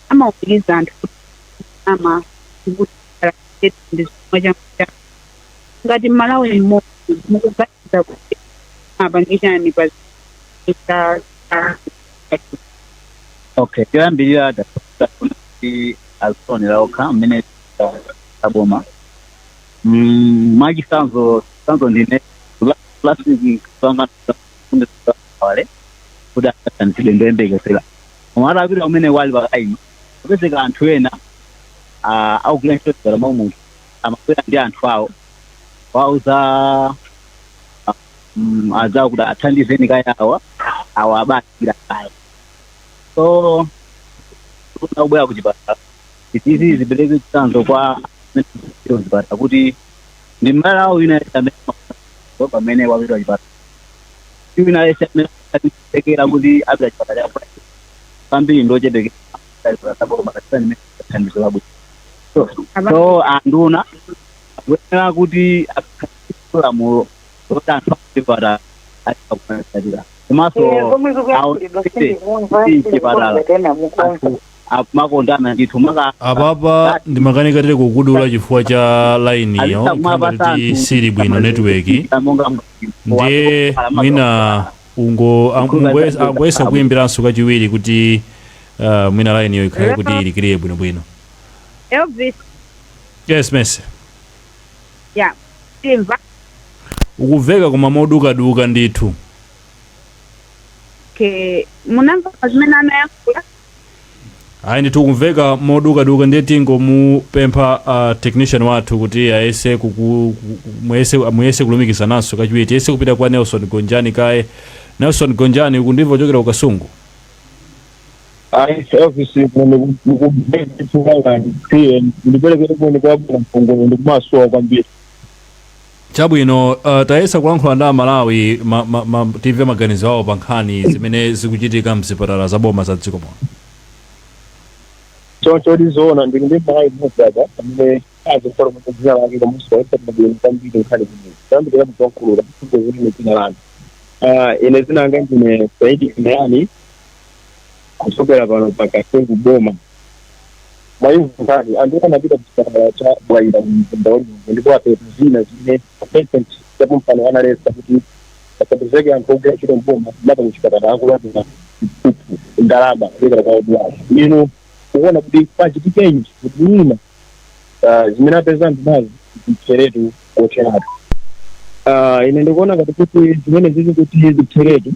amawumiriza anthu kuti ama kuti ndi zomwe cha Ngati Mmalawi mmodzi, mukuganiza kuti apange chani pa Okay, choyambirira kuti azionera okha mmene aboma. Mwachitsanzo sanzo, ndine last week panga wale kuti akathandizidwe, ndoyembekezera, koma atapita kumene wali pakaini, kupezeka anthu ena akugwira ntchito zipatala mwa munthu amabwera ndi anthu awo, wauza adzawo kuti athandizeni kaya awa awa abatikira kaya. So kubwera kuchipatala izizi zipereke chitsanzo kwa amene zipatala kuti ndi mmalawi wina amene pamene wapita kuchipatala, wina yense amene atekera kuti apita chipatala cha private kwambiri ndochepekera kapena thandizo labwino. So anduna akuyenera kuti akhale lamulo loti anthu akuchipatala akumatsatira, komanso Zomwe zikuyankhulidwa sindikumva. Chipatala Tena mukumva? Anthu akumakondana ndithu maka Apapa ndimakanika tili kukudula chifukwa cha lainiyo kuti sili bwino, network. Monga Ndiye mwina ungo angoyesa kuyimbiranso kachiwiri kuti mwina lainiyo ikhale kuti ilikiriye bwinobwino. Elvis. Yes, Messi. Ya, timva? Ukumveka koma modukaduka ndithu. Okay, munamva zimene anayankhula? Ayi ndithu, kumveka modukaduka. Ndiye tingomupempha technician wathu kuti ayese muyese kulumikizananso kachiwiri. Tiyese kupita kwa Nelson Gonjani kaye. Nelson Gonjani, ukundimva kuchokera ku Kasungu? Ayi Elvis, mukumveka. Ndiperekere kuone kwabwera mfungulo, ndikumasowa kwambiri. Chabwino, tayesa kulankhula ndi Amalawi timve maganizo awo pa nkhani zimene zikuchitika mzipatala za boma za dziko muno. Choncho tizoona, ndili ndi Malawi mmodzi apa amene azifotokoza dzina lake komanso waitsatira kwambiri nkhani zimenezi. Tayambirira kutonkhulula kufotokozeni dzina lanu. Ah, ine dzina langa ndine Saidi Imrani kuchokera pano pa Kasungu boma. Mwayimva nkhani, anthu anapita kuchipatala cha Bwaila mu mzinda wa Lilongwe ndipo apeza zina zimene president chapompano analetsa kuti pasapezeke anthu ogwira ntchito mboma maka kuchipatala akulandira ndalama kuchokera kwa odwala. Inu kuona kuti pachitikenji kuti mwina zimene apeza anthu nazi zitheretu kotheratu? Ah, ine ndikuona ngati kuti zimene zizi kuti zitheretu,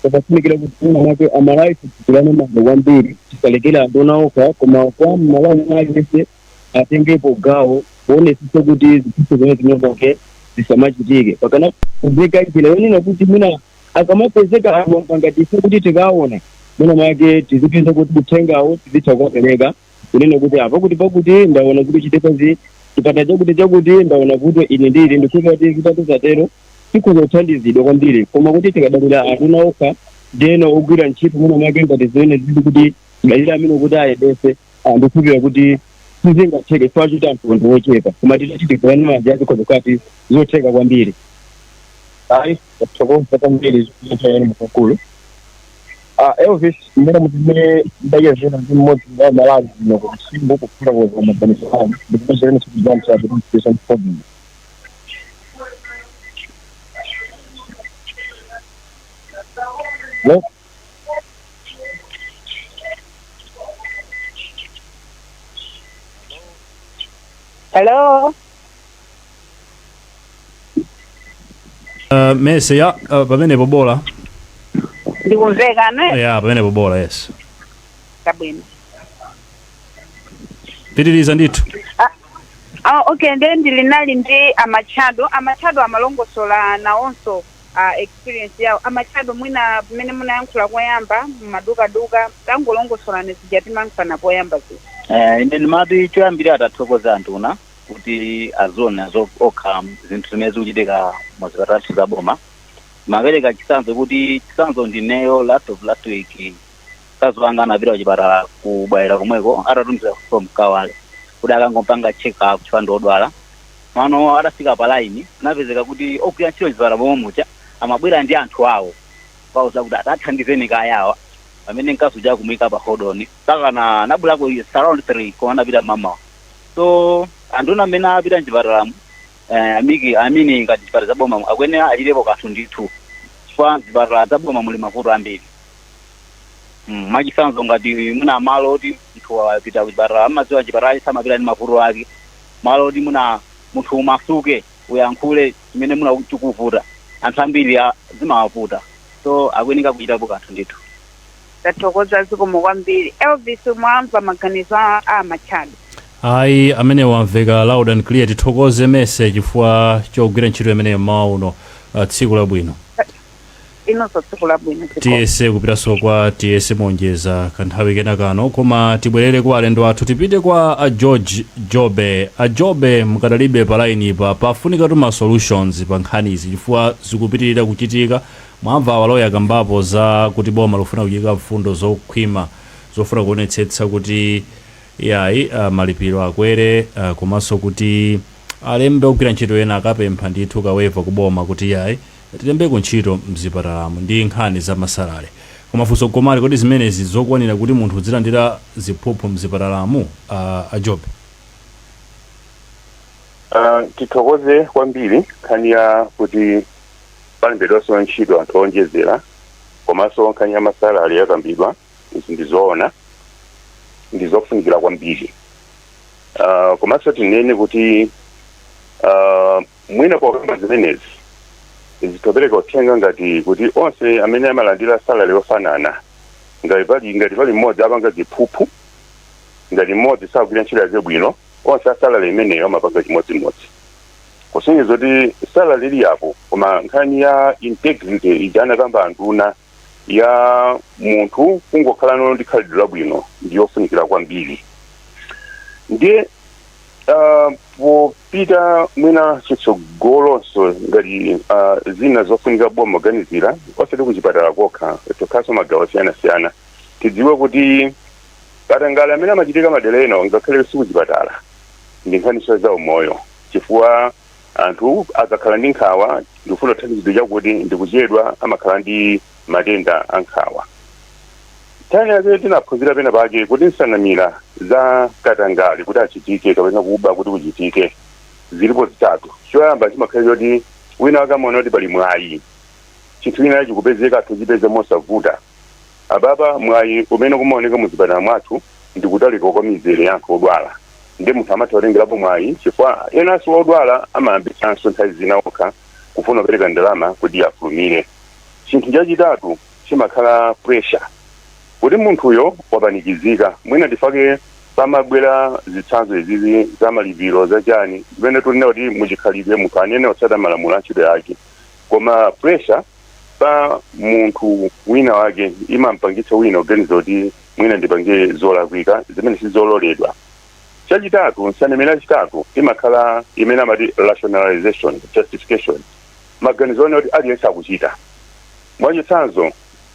papafunikira kuti mwina mwake Amalawi tigwirane manja kwambiri, tisalekere anthu okha, koma kwa Mmalawi aliyense atengepo gawo kuonesesa kuti ziphuphu zimene zimenezoke zisamachitike. Pakana kupezeka njira yonena kuti mwina akamapezeka anthu ngati ife kuti tikaona, mwina mwake tizipeza kuti uthengawo tizitha kukapereka kunena kuti apa kuti pakuti ndaona kuti chitekazi chipatala chakuti chakuti ndaona kuti ine ndili ndikuti kuti zitatu zatero tikhoza kuthandizidwa kwambiri. Koma kuti tikadalira anthu okha ndeno ogwira ntchito mwina mwake ngati zimene zili kuti tidalira amene kuti ayendese, ndikukhulupirira kuti sizingatheke chifukwa choti anthu ndi ochepa, koma titati tigwirane manja zikhoza kukati zotheka kwambiri. Ayi, tathokoza kwambiri zinthu mkulu. Ah, Elvis, mmene mutimene ndachezera ndi mmodzi wa Malawi kuno ku Kasungu kufotokoza maganizo anu ndikupezereni sikuzamsa kuti mfodini. Hello? Hello. Mese ya pamenepo bola. Ndikumveka ne? Ya, pamenepo bola, yes. Kabwino. Pitiriza ndithu. Ah, okay, ndiye ndilinali ndi Amachado. Amachado amalongosola nawonso experience yawo. Amachado, mwina pamene munayankhula koyamba mumadukaduka, tangolongosolani zija timayankhulana poyamba zija. Ine ndimati choyambirira atathokoza antuna kuti aziona okha zinthu zimene zikuchitika muzipatala za boma. Mapereka chitsanzo kuti chitsanzo ndineyo last of last week, mkazi wanga anapita kuchipatala kubwaira komweko atatumiza from Kawale kuti akangompanga check up chifukwa ndi odwala. Mano atafika pa line, anapezeka kuti ogwira ntchito mchipatala momwe muja amabwera ndi anthu awo pauza kuti atathandizeni kayawa, pamene mkazi uja akumuyika pa hold on mpaka na anabwerako around 3, koma anapita mamawa. So anthu amene apita mchipatalamo Amiki amini ngati zipatala za boma akuyenera achitepo kanthu ndithu, chifukwa zipatala za boma muli mavuto ambiri. Mwachitsanzo ngati muna malo oti munthu apita kuchipatala, amadziwa chipatala samapita ndi mavuto ake, malo oti muna munthu umasuke uyankhule chimene muna chikuvuta, anthu ambiri zimawavuta, so akuyeneka kuchitapo kanthu ndithu. Tathokoza, zikomo kwambiri. Elvis, mwamva maganizo a Machado? Ayi, amene wamveka loud and clear. Tithokoze mese chifukwa chogwira ntchito imeneyo mmawa uno. Tsiku labwino. Inonso tsiku labwino, zikomo. Tiyese kupitanso kwa tiyese monjeza kanthawi kena kano, koma tibwerere kwa alendo athu. Tipite kwa a George Jobe. A Jobe, mukadalibe pa line pa? Pafunika tuma solutions pa nkhanizi chifukwa zikupitirira kuchitika. Mwamva awaloya kambapo za kuti boma lofuna kuchika mfundo zokhwima zofuna kuonetsetsa kuti yayi, malipiro akwere, komanso kuti alembe ogwira ntchito ena akapempha ndithu ka waiver kuboma kuti yayi, tilembeko ntchito mzipatalamo, ndi nkhani za ma salary. Koma funso komali, kodi zimenezi zokwanira kuti munthu uzilandira ziphuphu mzipatalamo, ajobe? Tithokoze kwambiri. Nkhani ya kuti palembedwanso ntchito anthu onjezera komanso nkhani ya ma salary yakambidwa, izi ndizoona, ndizofunikira kwambiri. Komanso tinene kuti mwina pokamba zimenezi zitopereka uthenga ngati kuti onse amene amalandira salary yofanana, ngati pali mmodzi apanga ziphuphu, ngati mmodzi sagwira ntchito yake bwino, onse a salary imeneyo amapanga chimodzimodzi, kusonyeza kuti salary ili apo. Koma nkhani ya integrity ija anakamba anduna, ya munthu kungokhala no ndi khalidwe labwino, ndiyofunikira kwambiri. Ndiye popita mwina chitsogolonso, ngati zina zofunika boma kuganizira, osati kuchipatala kokha, tokhaso magawo osiyanasiyana, tidziwe kuti katangale amene amachitika madera ena, ngakhale sikuchipatala, ndi nkhaniso za umoyo, chifukwa anthu akakhala ndi nkhawa, ndikufuna kuthandizidwa chakuti ndikuchedwa, amakhala ndi matenda a nkhawa. Nthawi yake tinaphunzira pena pake kuti nsanamira za katangale kuti achitike kapena kuba kuti kuchitike zilipo zitatu. Choyamba chimakhala choti wina akamaona kuti pali mwayi, chinthu china chikupezeka, athu chipeze mosavuta. Apapa mwayi umene kumaoneka muzipatala mwathu ndi kutalika kwa mizere ya anthu odwala, ndi munthu amatha kutengerapo mwayi, chifukwa enanso odwala amayambitsanso nthawi zina okha kufuna kupereka ndalama kuti afulumire. Chinthu chachitatu chimakhala pressure, kuti munthuyo wapanikizika. Mwina tifake pamabwera zitsanzo izizi za malipiro, zachani, zimene tunena kuti muchikhalidwe munthu anene otsata malamulo a ntchito yake, koma pressure pa munthu wina wake imampangitsa wina kuganiza kuti mwina ndipange zolakwika zimene sizololedwa. Chachitatu, nsanamira yachitatu imakhala imene amati rationalization, justification, maganizo one kuti aliyense akuchita. Mwachitsanzo,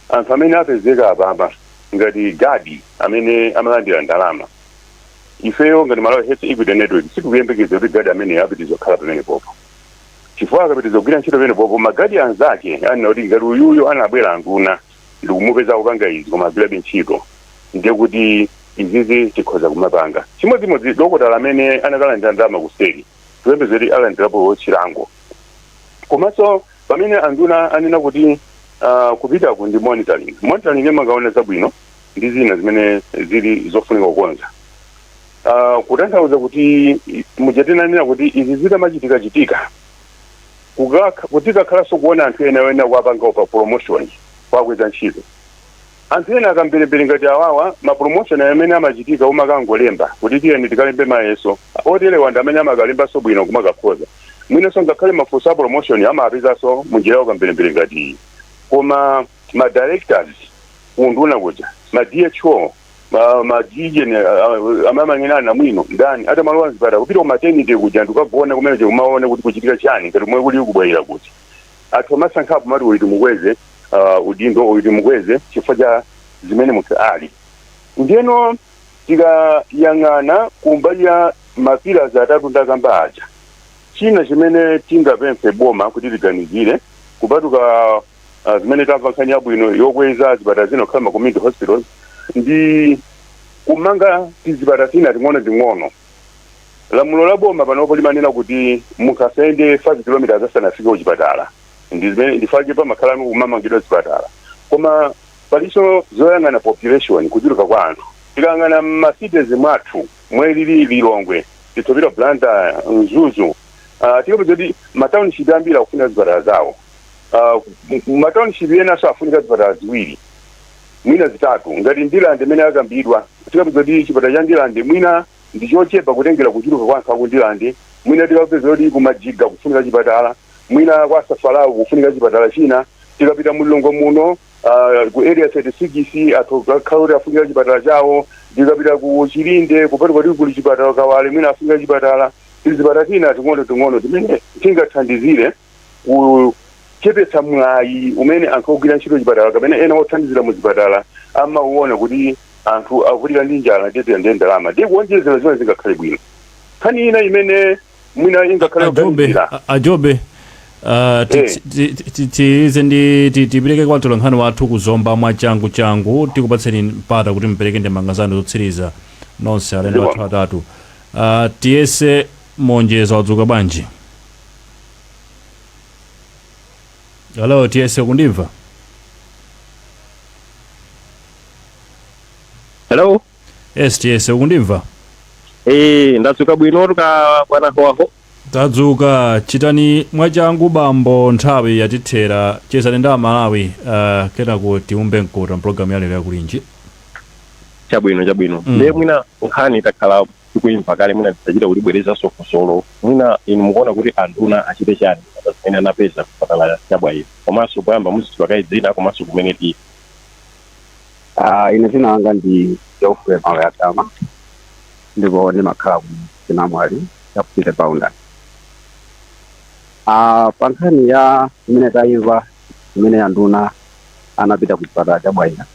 anthu amene apezeka apapa ngati gadi amene amalandira ndalama, ifeyo ngati Malawi Health Equity Network sitikuyembekeza kuti gadi amene apitiriza kukhala pamene popo, chifukwa akapitiriza kugwira ntchito pamene popo, magadi anzake anena kuti ngati uyuyo anabwera anduna ndikumupeza kupanga izi koma agwirabe ntchito, ndiye kuti izizi tikhoza kumapanga chimodzimodzi. Dokotala amene anakalandira ndalama kuseri, tikuyembekeza kuti alandirapo chilango. Komanso pamene anduna anena kuti kupitaku ndi monitoring, monitoring imakaona zabwino ndi zina zimene zili zofunika kukonza, kutanthauza kuti mujatinanena kuti izi zitamachitika chitika kuti kakhalanso kuona anthu ena ena kuwapanga pa promotion, kuwakweza ntchito anthu ena akamberembere ngati awawa. Ma promotion amene amachitika umakangolemba kuti tiyeni tikalembe mayeso oterewa, ndi amene amakalembanso bwino kumakakhoza mwinanso ngakhale mafunso a promotion amapezanso munjira yawo kamberembere ngati iyi. Koma ma directors kunduna kuja, ma DHO, ma DGN, amamang'ina namwino ndani atamalowa mzipatala, kupita ku maternity kuja ndikagona kumene kumaona kuti kuchitika chani, ngati momwe kuli kubwayira kuti anthu amasankhapo mati uyu timukweze udindo, uyu timukweze chifukwa cha zimene munthu ali. Ndiyeno tikayang'ana kumbali ya ma pillars atatu ndakamba aja, china chimene tingapemphe boma kuti liganizire, kupatuka zimene tamva, nkhani yabwino yokweza zipatala zina kukhala ma community hospitals, ndi kumanga tizipatala tina ting'ono ting'ono. Lamulo la boma panopo limanena kuti munthu asayende 5 km asanafike kuchipatala. Ndi zimene ndifake pamakhala kumamangidwa zipatala, koma palinso zoyang'ana population, kuchuluka kwa anthu. Tikayang'ana m'ma cities mwathu mwelili Lilongwe, tithopita Blantyre, Mzuzu, tikapeza kuti ma township ambiri akufunika zipatala zawo. Ma township enanso afunika zipatala ziwiri, mwina zitatu. Ngati Ndilande imene akambidwa, tikapeza kuti chipatala cha Ndilande mwina ndi chochepa kutengera kuchuluka kwa anthu aku Ndilande. Mwina tikapeza kuti kumajiga kufunika chipatala, mwina kwa Safalau kufunika chipatala china. Tikapita mulilongwe muno, ku Area 36, anthu akhala kuti afunika chipatala chawo. Tikapita ku Chilinde, kupatuka kuti kuli chipatala Kawale, mwina afunika chipatala. Tizipatala tina ting'ono ting'ono timene tingathandizire kuchepetsa mwayi umene anthu ogwira ntchito chipatala kapena ena othandizira mu zipatala amauona kuti anthu akuvutika ndi njala, ndetera ndiye ndalama, ndiye kuonjezera zimene zingakhale bwino. Nkhani ina imene mwina ingakhale Ajobe yoganizira Ajobe, tize ndi tipereke kwa mtolankhani wathu kuzomba mwachangu changu, tikupatseni mpata kuti mupereke ndemanga zanu zotsiriza nonse alendo Zikomo. athu atatu. Tiyese Monjeza, wadzuka bwanji? Hello, Tiyese, kundimva? Hello. Yes, Tiyese, ukundimva? Eh, ndadzuka bwino ka bwana Howaho. Tadzuka. Chitani mwachangu bambo, nthawi yatithera. Chezani ndi Amalawi, kenako tiumbe mkota mpulogalamu ya lero yakulinji. Chabwino, chabwino. Ndiye mwina nkhani takhala tikuimva kale, mwina tisachita kulibwerezanso funsolo. Mwina inu mukuona kuti anduna achite chani pa zimene anapeza kuchipatala cha Bwaila? Komanso poyamba muzidziwa kaye dzina komanso kumene tili. Ah, ine dzina langa ndi Geoffrey Maweyatama ndipo ndimakhala ku Chinamwali chapite boundary. Ah, pa nkhani ya imene tayimva imene anduna anapita ku chipatala cha Bwaila,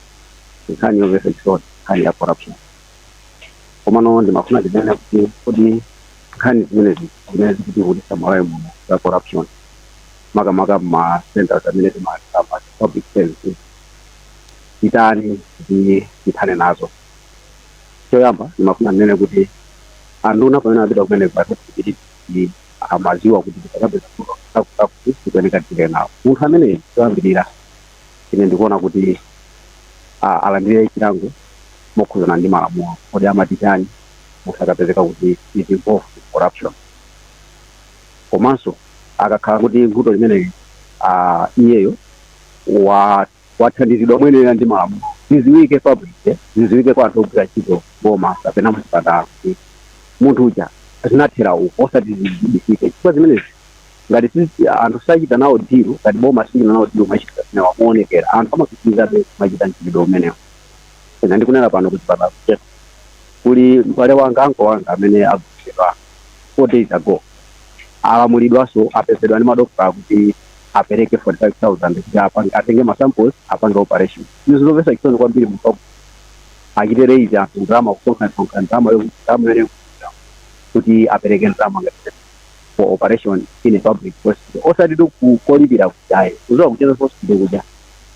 nkhani yomvetsa chisoni, nkhani ya corruption. Komano ndimafuna ndinene kuti kodi nkhani zimenezi zimene zikutivutitsa Malawi muno za corruption, makamaka ma centers amene timakamba public services, titani kuti tithane nazo? Choyamba ndimafuna ndinene kuti anduna pamene apita kumene kuti amaziwa kuti tikakapeza kuti tikuyeneka tile nawo munthu ameneyi. Choyambirira ine ndikuona kuti alandire chilango mokhuzana ndi malamulo. Kodi amati chani munthu akapezeka kuti is involved in corruption? Komanso akakhala kuti vuto limeneli iyeyo wathandizidwa moyenera ndi malamulo, ziziwike public, ziziwike kwa anthu ogwira ntchito boma kapena muzipatala kuti munthu uja zinathera uko, osati zibisike, chifukwa zimenezi ngati anthu sachita nawo deal, ngati boma sichita nawo deal machitidwe amenewa muonekera, anthu amapitirizabe kumachita mchitidwe umenewo. Ine ndikunena pano, kuchipatala kucheka kuli m'bale wanga, anko wanga amene agwetsedwa 4 days ago. Alamulidwanso, apezedwa ndi madokotala kuti apereke 45,000 kuti atenge ma samples, apange operation. Izo zomvetsa chisoni kwambiri. Munthu achite raise anthu ndalama, kusonkhasonkha ndalama, ndalama imene kuti apereke ndalama ngati for operation in a public hospital, osati tu kolipira kujayi. Kuzowa kucheza hospital kuja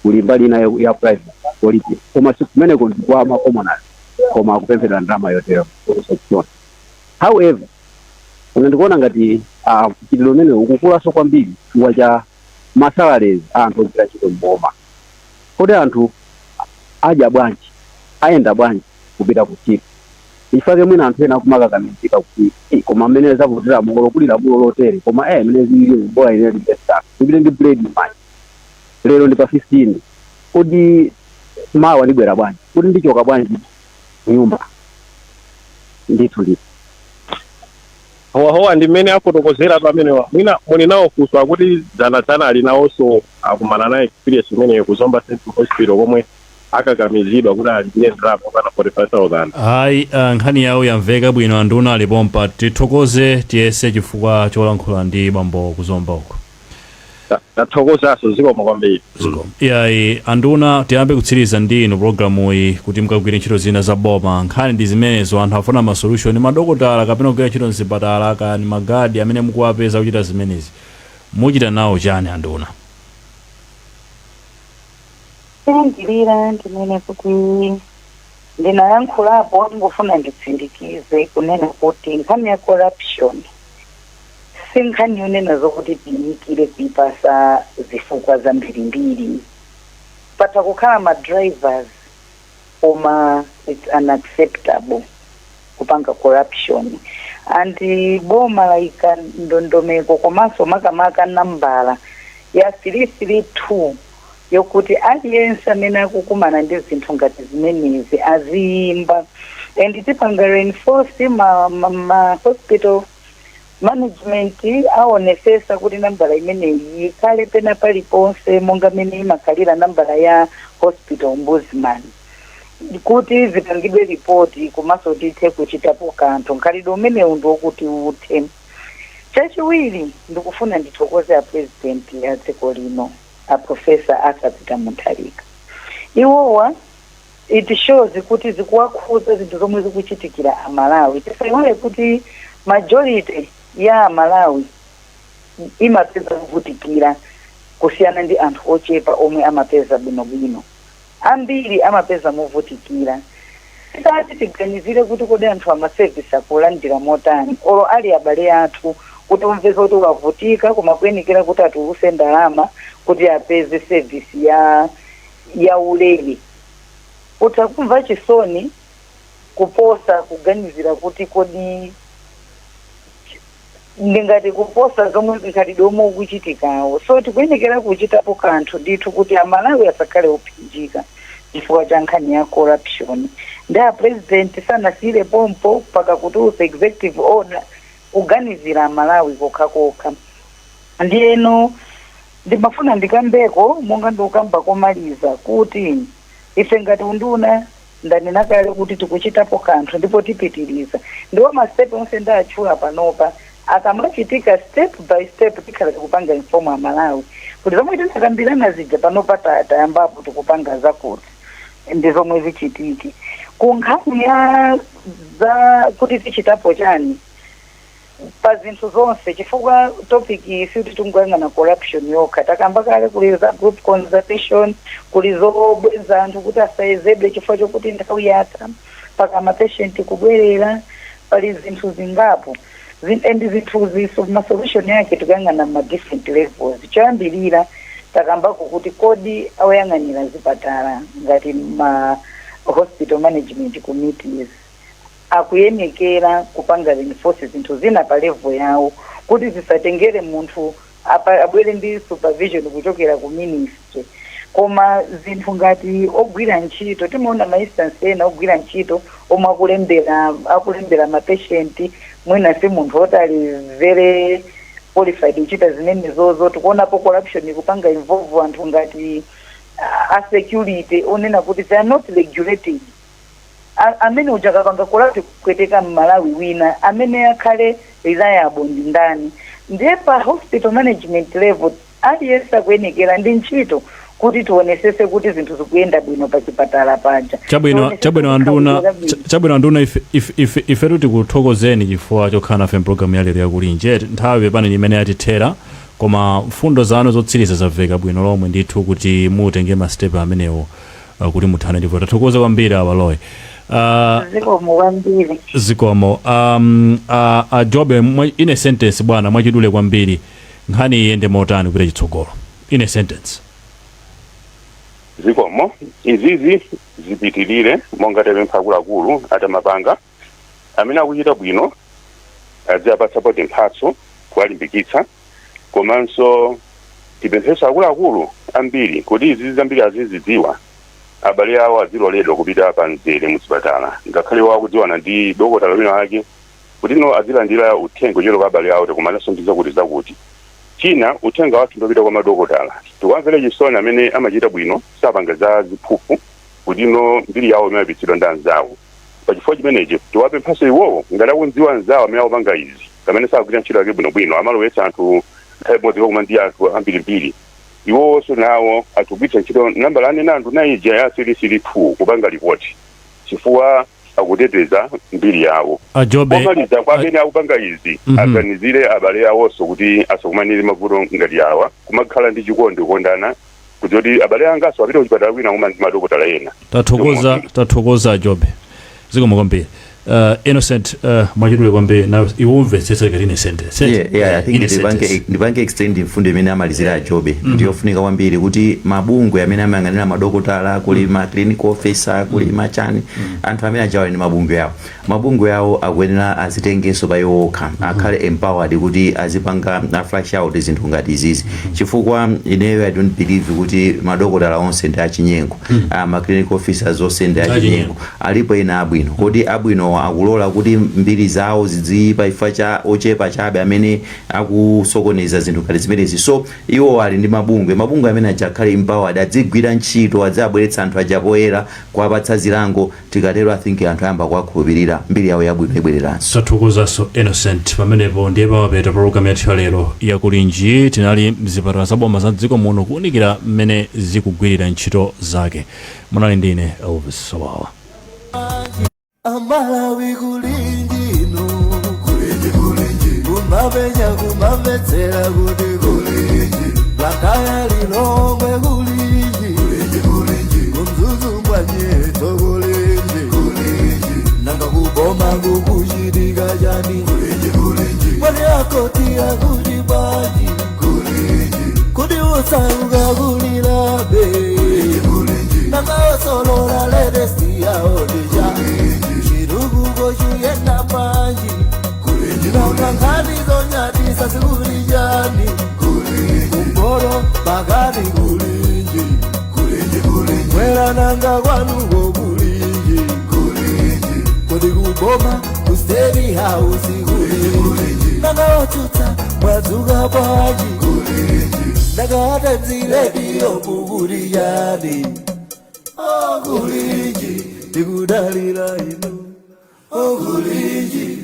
kuli mbali ina ya private kolipira, koma si kumeneko, ndi kwa ma commoners, koma akupemphedwa ndalama yotero. Zomvetsa chisoni. However, ine ndikuona ngati mchitidwe umene ukukulanso kwambiri chifukwa cha ma salaries a anthu ogwira ntchito mboma. Kodi anthu adya bwanji, ayenda bwanji kupita ku ntchito? Chifukwa mwina anthu ena akumakakamizika kuti, "Eh, koma mmene zavutira molo kuli lamulo lotere, koma mmene zilili bola ine ndipesana ndipite ndi bread manja. Lero ndi pa 15, kodi mawa ndibwera bwanji? Kuti ndichoka bwanji nyumba?" Ndithu ndithu. Howahowa, ndi mmene afotokozera pamenewa. Mwina muli nawo funso, akuti dzanadzana ali nawonso akumana naye experience imeneyo ku Zomba Central Hospital komwe akakamizidwa kuti alipire ndalama yokwana 45,000. Ayi, nkhani yawo yamveka bwino. Anduna alipompa. Tithokoze Tiyese chifukwa cholankhula ndi bambo kuzomba uko. Tathokozanso, zikomo kwambiri. Iyayi anduna, tiyambe kutsiriza ndi inu programu iyi kuti mukagwire ntchito zina za boma. Nkhani ndi zimenezo, anthu afuna ma solution. Madokotala kapena kugwira ntchito mzipatala kani magadi amene mukuwapeza kuchita zimenezi, muchita nawo chani, anduna? Choyambirira ndinene kuti Ndinayankhulapo, ndingofuna nditsindikize kunena kuti nkhani ya corruption si nkhani yonena zokuti tiyikire kuipasa zifukwa zambirimbiri. Patha kukhala ma drivers, koma it's unacceptable kupanga corruption. And boma layika ndondomeko komanso makamaka nambala ya 332 yokuti aliyense amene akukumana ndi zinthu ngati zimenezi aziyimba, and tipanga reinforce ma hospital management aonesesa kuti nambala imeneyi ikhale pena paliponse, monga mene imakhalira nambala ya hospital ombudsman, kuti zipangidwe ripoti komanso tithe kuchitapo kanthu. Nkhalidwe umenewu ndiwokuti uthe. Chachiwiri, ndikufuna ndithokoze a President ya dziko lino, a Professor Arthur Peter Mutharika. Iwowa, it shows kuti zikuwakhuza zinthu zomwe zikuchitikira Amalawi. Tisayiwale kuti majority ya Amalawi imapeza kuvutikira kusiyana ndi anthu ochepa omwe amapeza bwinobwino. Ambiri amapeza movutikira. Tisati tiganizire kuti kodi anthu ama service akulandira motani, olo ali abale athu, kuti umveza kuti wavutika koma kuyenikira kuti atuluse ndalama kuti apeze service ya ulere, utha kumva chisoni kuposa kuganizira kuti kodi ndingati kuposa zomwe nkhalidwe omwe ukuchitikawo. So tikuyenekera kuchitapo kanthu ndithu kuti Amalawi asakhale ophinjika chifukwa cha nkhani ya corruption. Ndi a President sanasiyire pompo paka kutulutsa executive order kuganizira Amalawi kokhakokha. Ndiyeno ndimafuna ndikambeko, monga ndikukamba komaliza, kuti ife ngati unduna, ndanena kale kuti tikuchitapo kanthu ndipo tipitiriza. Ndiwo ma step onse ndatchula panopa akamachitika step by step, tikhala tikupanga inform Amalawi kuti zomwe tinakambirana zija panopa tayambapo, tikupanga zakuti ndi zomwe zichitike. Ku nkhani ya za kuti tichitapo chani pa zinthu zonse, chifukwa topic iyi sikuti tikuyang'ana corruption yokha. Takamba kale, kuli za group consultation, kuli zobweza anthu kuti asayezedwe chifukwa chokuti nthawi yatha, paka ma patient kubwerera, pali zinthu zingapo. And zinthuzi, so ma solution yake tikuyang'ana ma different levels. Choyambirira takambako kuti kodi awoyang'anira zipatala ngati ma hospital management committees akuyenekera kupanga reinforce zinthu zina pa level yawo kuti zisatengere munthu abwere ndi supervision kuchokera ku ministry. Koma zinthu ngati ogwira ntchito, timaona ma instance ena ogwira ntchito omwe akulembera ma patient, mwina si munthu oti ali very qualified kuchita zimenezozo. Tikuonapo corruption ikupanga involve anthu ngati a security, onena kuti they are not regulated. Amene uja akapanga corrupt kupweteka Mmalawi wina, amene akhale reliable ndi ndani? Ndiye pa hospital management level aliyense akuyenekera ndi ntchito kuti tionesese kuti zinthu zikuyenda bwino pa chipatala paja. Chabwino. Tionesese Chabwino. kuti Anduna. khalidwe labwino. Chabwino anduna, ifetu tikuthokozeni chifukwa chokhala nafe mpulogalamu ya lero yakulinji. Nthawi pano imene yatithera, koma mfundo zanu zotsiriza zamveka bwino lomwe ndithu kuti mutenge ma step amenewo kuti muthane. Ndipo tathokoza kwambiri awalowe. Zikomo kwambiri. Zikomo. Ajobe, in a sentence bwana, mwachidule kwambiri, nkhani iyende motani kupita chitsogolo, in a sentence? Zikomo. Izizi zipitirire monga tapempha akuluakulu atamapanga, amene akuchita bwino aziapatsapo mphatso kuwalimbikitsa, komanso tipempheso akuluakulu ambiri kuti izizi zambiri azizidziwa, abale awo aziloledwa kupita pa mzere muzipatala, ngakhale wakudziwana ndi dokotala wina wake, kuti no azilandira uthenga kuchokera kwa abale awo tikumananso ndi zakuti zakuti. China, uthenga wathu ndopita kwa madokotala. Tiwamvere chisoni amene amachita bwino, sapanga za ziphuphu, kuti no mbiri yawo imayipitsidwa ndi anzawo. Pachifukwa chimenechi tiwapemphaso iwowo, ngati akundziwa anzawo amene akupanga izi, kamene sakugwira ntchito yake bwinobwino, amalowetsa anthu nthawi imodzi kakuma ndi anthu ambirimbiri, iwowonso nawo atugwiritsa ntchito nambala anena anthu naija ya 332 kupanga ripoti, chifukwa akuteteza mbiri yawo. Ajobe. Pomaliza, kwa amene akupanga izi, aganizire abale awonso kuti asakumanire mavuto ngati awa, kumakhala ndi chikondi, kukondana. Kudziwa kuti abale angaso apite kuchipatala kwina koma ndi madokotala ena. Tathokoza, tathokoza Jobe, zikomo kwambiri. Innocent, mwachidule kwambiri na iwumvetsetsa ikati ine sentence. Yeah, I think In a sentence. Ndipange extend mfundo imene amalizira Jobe. Ndiyofunika kwambiri kuti mabungwe amene amayang'anira madokotala, kuli ma clinical officer, kuli machani, anthu amene ajawa ndi mabungwe awo. Mabungwe awo akuyenera azitengenso pa iwo okha, akhale empowered kuti azipanga na flush out zinthu ngati izizi, chifukwa ineyo I don't believe kuti madokotala onse ndi achinyengo, ma clinical officers onse ndi achinyengo. Alipo ena abwino. Kodi abwino akulola kuti mbiri zawo zidziyipa chifukwa cha ochepa chabe amene akusokoneza zinthu ngati zimenezi? So iwo ali ndi mabungwe. Mabungwe amene aja akhale empowered, adzigwira ntchito, adzabweretsa anthu aja poyera, kuwapatsa zilango. Tikatero, I think anthu ayamba kuwakhulupirira, mbiri yawo yabwino ibwereranso. Tathokozanso, Innocent. Pamenepo ndiye pamapeto program yathu ya lero yakulinji. Tinali mzipatala zaboma za dziko muno kuwunikira mmene zikugwirira ntchito zake. Munali ndine Elvis Sawawa. Amalawi, kulinjino, kulinji, kulinji, kumapenya, kumamvetsera kuti kulinji, Blantyre, Lilongwe, kulinji, kulinji, kulinji, kuMzuzu, Mwanyeto, kulinji, kulinji, nanga kuboma kukuchitika chani? Kulinji, kulinji, mwani akoti akuti bwanji? Kulinji, kuti usauka kulilabe? Kulinji, nanga osolola latest yaodija chirukuko chiyenda bwanji? Nanga nkhani zonyadisa zikulijani? Kumporo pakati kulinji, mwera nanga kwanuko kulinji, kodi kuboma ku State House kulinji, nanga otsutsa mwadzuka bwanji? Nanga atanzilediyo mukulijani? Okulinji, tikudalira inu, okulinji.